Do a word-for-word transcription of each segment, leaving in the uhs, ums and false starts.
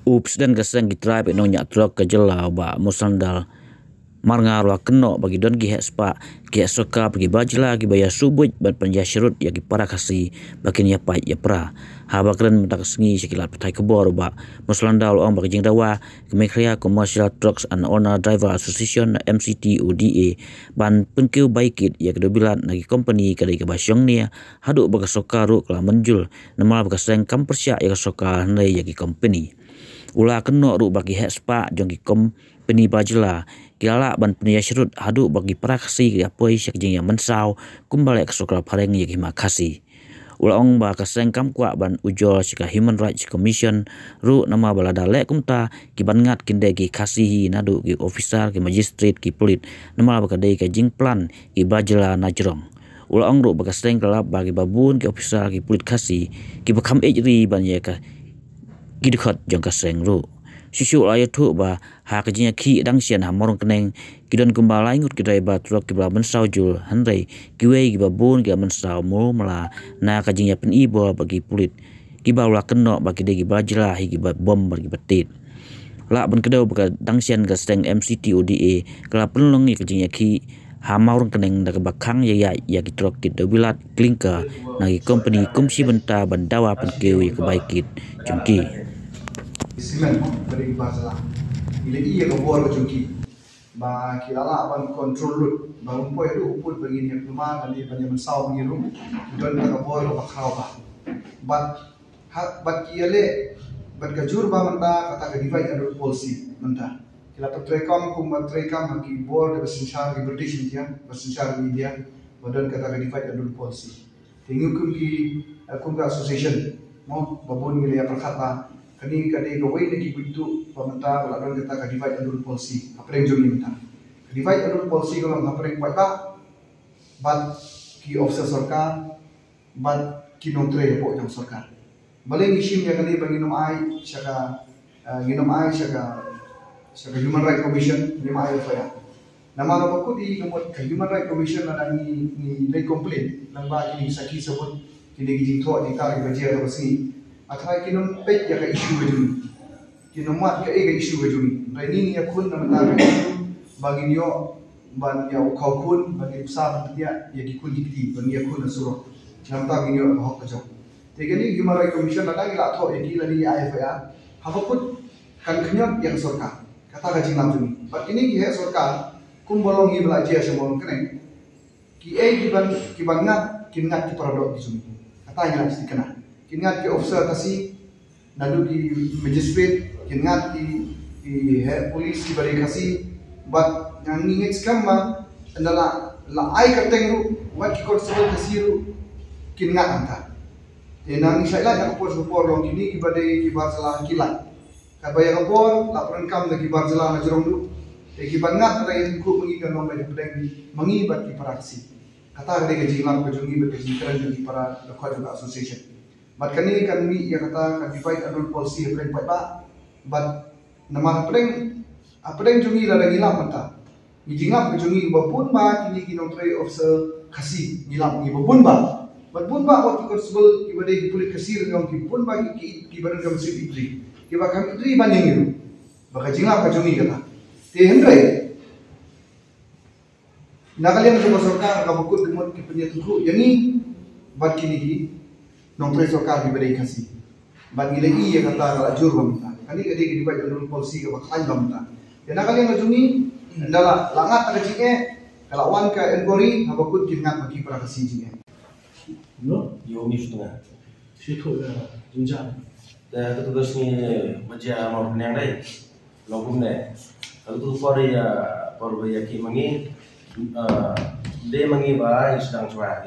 U President ka seng ki trai pynïaid nongñiah trok ka jylla u Bah Muslandal Marngar u la kynnoh ba ki don ki heh spah, ki heh sorkar bad ki bar jylla kiba ïa shu buit ban pynïasyrut ïa ki para Khasi ba kin ïa pait ïa pra. Haba kren mynta ka sngi sha ki lad pathai khubor u Bah Muslandal u ong ba ka jingdawa ka Meghalaya Commercial Trucks and Owner Driver Association, M C T O D A, ban pynkiew bai kit ïa ka dewbilat na ki kompeni ka dei kaba shongnia, haduh ba ka sorkar ruh ka la mynjur, namar ba ka seng kam pyrshah ïa ka sorkar hynrei ïa ki kompeni. U la kynnoh ruh ba ki heh spah jong ki kompeni bar jylla ki la lah ban pynïasyrut haduh ba ki para Khasi ki ïa poi sha ka jingïamynsaw kumba leh ka sorkar phareng ïa ki hima Khasi. U la ong ba ka seng kam kwah ban ujor sha ka Human Rights Commission ruh, namar ba lada leh kumta ki ban ngat kin dei ki Khasi hi naduh ki officer, ki magistrate, ki pulit, namar ba ka dei ka jingplan ki bar jylla na jrong. U la ong ruh ba ka seng ka la lap ba kiba bun ki officer, ki pulit Khasi kiba kham ïeit ri ban ïa ka ki dkhot jong ka seng ruh. Shuh shuh u la ïathuh ba ha ka jingïakhih dang shen ha Mawryngkneng ki don kumba lai ngut ki driver trok kiba la mynsaw jur, hynrei kiwei kiba bun ki la mynsaw mawlymmala na ka jingïapyni bor bad ki pulit, kiba u la kynnoh ba ki dei ki bar jylla hi, kiba bom bad kiba tied. Lah ban kdew ba ka dang shen ka seng M C T O D A ka la pynlong ïa ka jingïakhih ha Mawryngkneng da kaba khang ïa ïa ïa ki trok kit dewbilat clinker na ki kompeni kum shi bynta ban dawa pynkiew ïa ka bai kit jong ki. Simen bad ïa ki bar jylla. Ngi la ïohi ïa ka bor ka jong ki ba ki la lah ban control lut, ba um poi ruh u pud ba ngin ïa kulmar ban ïa, ban ïa mynsaw ba ngin ruh. Ki don ka bor kaba khraw bha. Bad ha, bad ki ïaleh bad ka jur ba mynta kata ka divide and rule policy mynta. Ki la pyntrei kam kumba trei kam ha ki bor da ba synshar ki British India, ba synshar India, ba don kata ka divide and rule policy. Te ngi kum ki, eh, kum ka association, mo, ba bun ngi la ïa pyrkhat ba kane ka dei kawei na ki buit tuh ba mynta ba la don kata ka divide and rule policy hapdeng jong ngi mynta. Ka divide and rule policy ka long hapdeng paidbah bad ki officer sorkar bad ki nongtrei hapoh jong sorkar. Balei ngi shim ïa kane ba ngin ym ai sha ka, eh, ngin ym ai sha ka, sha ka Human Rights Commission, ngin ym ai F I R. Namar ba kut ïa ka mut ka Human Rights Commission lada ngi, ngi leit complain lyngba kine ki sakhi sabut, kine ki jingthoh jingtar kiba jia kaba sngi, hynrei kin ym peit ïa ka issue ka jong ngi. Kin ym wad kaei ka issue ka jong ngi. Hynrei ngi ngi ïakhun na bynta ka issue ba ngin ïoh ban ïa u khaw khun, ba ngin bsa ban pynïaid ïa ki khun ki kti, ba ngin ïakhun na surok. Na bynta ngin ïoh ka hok ka jong. Te kane Human Rights Commission lada ngi la thoh ïa ki lane ïa ai F I R, haba kut kan khñiot ïa ka sorkar. Kata ka jinglam jong ngi. Bad kine ki heh sorkar, kumba long ngi ba la jia sha Mawryngkneng, kiei ki ban, ki ban ngat, kin ngat ki para doh ki jong ngi. Kata ngi la sdang kane. Kin ngat ki officer Khasi, naduh ki magistrate, kin ngat ki, ki heh police kiba dei Khasi, bad nga ngi ngeit skhem ba ynda la, la ai kyrteng ruh, wat ki constable Khasi ruh, kin ngat hangta. Te nang ngi shait lait na ka por sha ka por long kine kiba dei ki bar jylla ki lait. Katba ïa ka bor la pyndonkam da ki bar jylla na jrong ruh. Te ki ban ngat da ïa tyngkhuh ma ngi kan long da ïa pdeng ma ngi bad ki para Khasi. Kata ka dei ka jinglap ka jong ngi bad ka jingkren jong ki para dkhot jong ka association. Bad kane kan mih ïa kata ka divide and rule policy hapdeng paidbah. Bad namar hapdeng, hapdeng jong ngi lada ngi lap mynta, ngi jinglap ka jong ngi ba bun ba kine ki nongtrei officer Khasi, ngi lap ngi ba bun ba. Bad bun ba wat ki constable kiba dei ki pulit Khasi ruh ki bun ba ki, ki, kiba don ka mynsiem ïeit ri, kiba kham ïeit ri ban ïa ngi ruh. Ba ka jinglap ka jong ngi kata. Te hynrei na ka liang jong ka sorkar kaba kut ka mut ki pynïatyngkhuh ïa ngi bad kine ki nongtrei sorkar kiba dei Khasi. Bad ngi la ïohi ïa kata ka la jur ba mynta. Kane ka dei ka divide and rule policy kaba khlaiñ ba mynta. Ïa na ka liang ka jong ngi, ynda la, la ngat ka jingeh, ka la wan ka inquiry, haba kut kin ngat ma ki para Khasi jingeh. No? Ïa u ni shu tnga. Shu tu ïa jingjia. Te katu ka sngi ba jia ha Mawryngkneng dei. Long kumne. Katu ka por ïa, por ba ïa ki ma ngi. Eh, dei ma ngi ba ïa sdang chwa.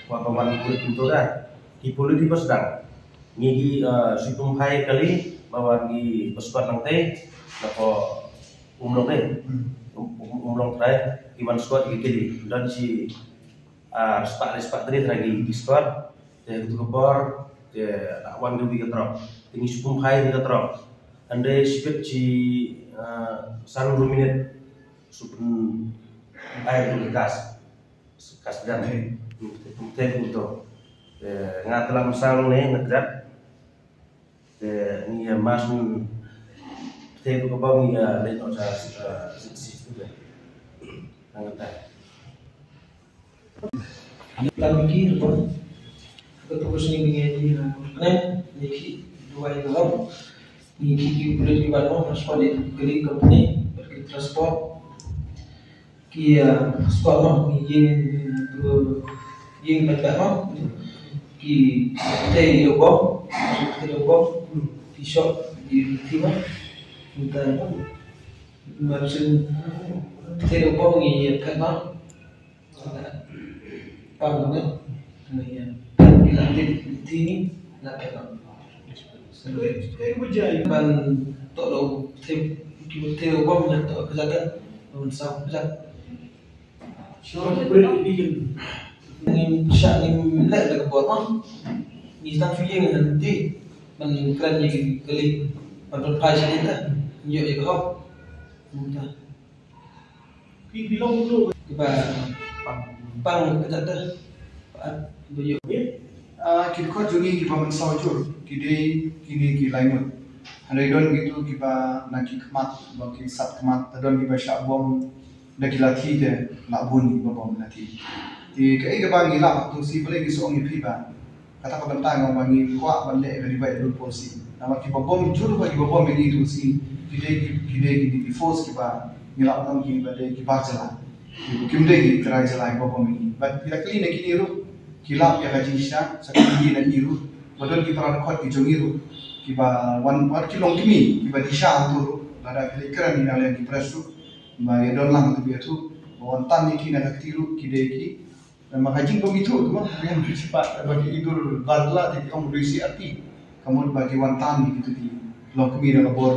Wa ba man ki pulit kumto da. Ki pulit ba sdang. Ngi ki, eh, shu pynphai kali ba wan ki ba squad nangte. Nako um long dei. Um, um, um long trai. Ki wan squad ki kali. Dan si ah, spah le spah tari tari ki, ki squad. Te katu ka por, te la wan ka wi ka trok. Te ngi shu pynphai ka trok. Hynrei shipit shi, ah, san hynriew minit shu pynphai ka kas. Kas jan. Te, te, te, te, te, nga telah masang ne, nga telah. Te ngi ïa march, te tu ka bom ngi ïa leit noh sha, eh, sha, sha, sha, sha, sha. Tang ki report. Ka tu ka sngi ngi ïa ni, eh, ne, ni ki duwai na lam. Ni ki ki pulit ki ban ong, transport di kali company, bad ki transport. Ki, ah, squad mo, ki ïing, ah, ïing ban beh mo. Ki tei ïa u bom, tei ïa u bom, ki shoh, ki ti mo. Mynta, ma shu tei ïa u bom ngi ïa phet mo. Pang mo. Ngi ïa phet, la tei, ti ngi, la phet mo. Ban toh da u tei, ki tei ïa u bom, la toh ka jaka, ban saw ka jaka. Sure, bret, ngim shah, ngim leh da ka bor, ah. Ngi tang shu ïeng ngan ti. Ban kren ïa ki kali. Ban pynphai sha kita. Ngi ïoh ïa ka hok. Kita. Ki bilong tu. Kiba pang, pang ka jaka. Ba ïoh. Ah, ki dkhot jong ngi kiba mynsaw jur. Ki dei kine ki lai ngut. Hynrei don kito kiba na ki khmat, ba ki sat khmat. Don kiba shah bom. Da ki lathi te, la bun kiba bom lathi. Te kaei kaba ngi lap, to si balei ngi shu ong ïa phi ba kata ka bynta nga ong ba ngi kwah ban leh ka revive rule policy. Namar kiba bom jur ba kiba bom ïa ngi to si, ki dei ki, ki dei ki, ki force kiba ngi lap nong kiba dei ki bar jylla. Kim dei ki trai jylla kiba bom ïa ngi. Bad phi la kylli na kine ruh, ki lap ïa ka jingshisha, sa kine na i ruh. Ba don ki para dkhot ki jong i ruh, kiba wan, wan ki longkmie, kiba di sha hangto ruh. Lada phi leit kren ïa na liang ki press ruh. Ba ïa don lang tu ïa tu. Ba wan tan ïa ki na ka kti ruh ki dei ki. Ba ma ka jingbym ithuh tu ma, ïa ki shipat ba ki idur bar jylla te ki ong dei C R P. Ka mut ba ki wan tan ïa ki tu ki longkmie na ka bor.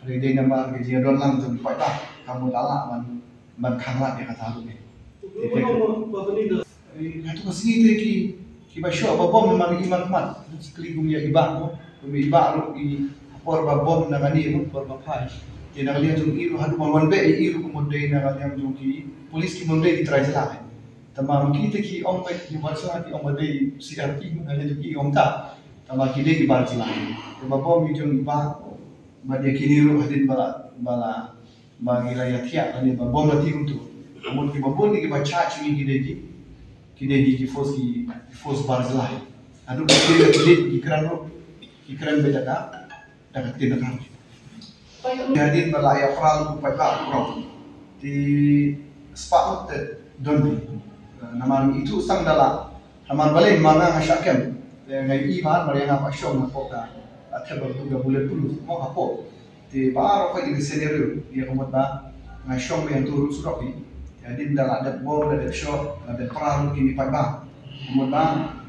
Hynrei dei namar ka jingïadon lang jong ki paidbah. Ka mut la lah ban, ban khanglad ïa kata ruh ne. Ïa tu ka sngi te ki, kiba shoh ba bom mar i mar khmat. Kli kum ïa i bah mo. Kum ïa i bah ruh i por ba bom na kane mo, por ba phai. Te na ka liang jong i ruh haduh ban wan beh i ruh kum dei na ka liang jong ki. Police ki mon dei ki trai jylla. Tama ki te ki ong ba ki bar jylla ki ong ba dei C R P mo na ka liang jong i ong ta. Tama ki dei ki bar jylla. Te ba bom i jong i bah. Ba dei kine ruh hadien ba la, ba la Ba ngi la ïathiah lane ba bom la ti kumtu. Ka mut kiba bun kiba charge ngi ki dei ki, ki dei ki, ki force ki, ki force bar jylla. Haduh ki dei ki dei ki kren ruh, ki kren beit da ka, da ka ktien da ka. Ïa hadien ba la ïa pral ku paidbah pral. Te spah te don bi. Namar ngi ithuh tang da la. Namar balei ma nga nga shah kem. Te nga ïohi ba mar ïa nga ba shong hapoh ka, ka table tu ka bulletproof mo hapoh. Te baroh ka ïa ka scenario ïa ka mut ba nga shong ba ïa tu ruh surok hi. Ïa hadien da la dep bom, la dep shoh, la dep pra ruh kine paidbah. Ka mut ba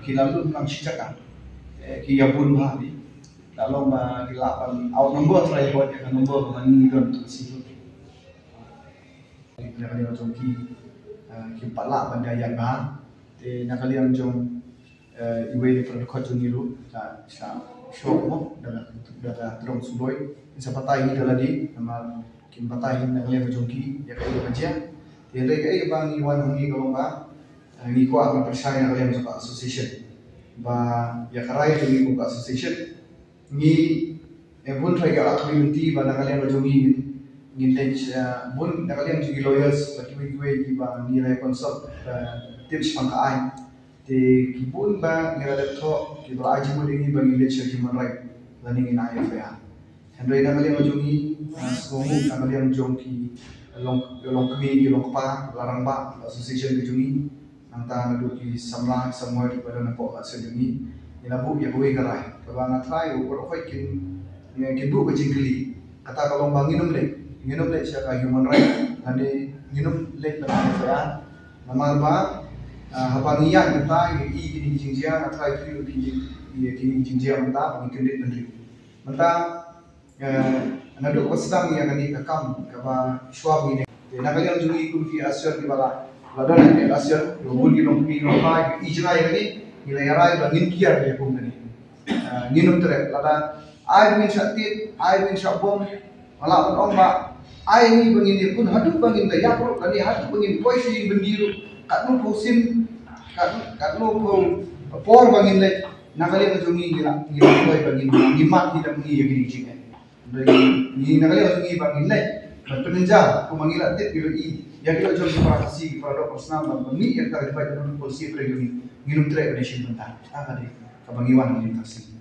ki la lut lang shi jaka. Te ki ïa bun bha hi. La long ba ki la pan out number trai hot ïa ka number ba ngi don tu shi tu. Ïa ka liang jong ki, eh, ki pat lah ban ïa ïa bha. Te na ka liang jong eh, iwei na para dkhot jong ngi ruh, sa, sa, shoh mo, da ka, da ka tdong sudoi, sa batai hi da lade, namar, kin batai hi na ka liang jong ki, ïa kaei ba jia. Te hynrei kaei ba ngi wan hangne ka long ba, eh, ngi kwah ban pynshai na ka liang jong ka association. Ba, ïa ka rai jong ngi kum ka association, Ngi, eh, bun trai ka la khmih mynta ba na ka liang ka jong ngi ngin, ngin leit, eh, bun na ka liang jong ngi lawyers, ba kiwei kiwei kiba ngi la consult, eh, tip shaphang ka aiñ. Te ki bun ba ngi la dep thoh, kiba la ai jingmut ïa ngi ba ngin leit sha human right, lane ngin ai F I R. Hynrei na ka liang ka jong ngi, eh, sngewbha na ka liang jong ki long, longkmie, ki longkpa, la rangbah, association ka jong ngi. Nangta naduh ki samla, ki samoi, kiba don hapoh ka seng jong ngi. Ngi la buh ïa kawei ka rai. Kaba nga tharai u baroh khoit kin, kin buh ka jingkylli. Kata ka long ba ngin ym leit. Ngin ym leit sha ka human right. Lane ngin ym leit ban ai F I R. Namar ba, ah, haba ngi ïaid mynta, ngi i kine ki jingjia, nga tharai phi ruh phi i kine ki jingjia mynta, ba ngi kyndit bynriew. Mynta, Eh, naduh ba sdang ïa kane ka kam kaba shuwa ngi ne. Te na ka liang jong ngi kum ki association kiba la, la don ïa ki association, kiba bun ki longkmie longpa, i jngai ïa kane, ngi la ïa rai ba ngin kiar ïa kum kane. Eh, ngin ym treh, lada ai ba ngin shah tied, ai ba ngin shah bom, nga lah ban ong ba, ai ngi ba ngin ïa bun haduh ba ngin da ïap ruh, lane haduh ba ngin poi sha ïing byndi ruh, katno phew sien, kat, katno phew por ba ngin leit, Na ka liang ka jong ngi ngi la ngi la koi ba ngi ngi mat ngi dang ngi ïa kine ki jingeh. Ngi na ka liang ka jong ngi ba ngi leh ban pynjah kumba ngi la tip ngi la i ïa ki lok jong ki para Khasi ki para doh para snam ban mih ïa ka kiba jong ngi policy pre jong ngi. Ngin ym treh ba ngi shin bynta. Ka dei kaba ngi wan ngi tak si.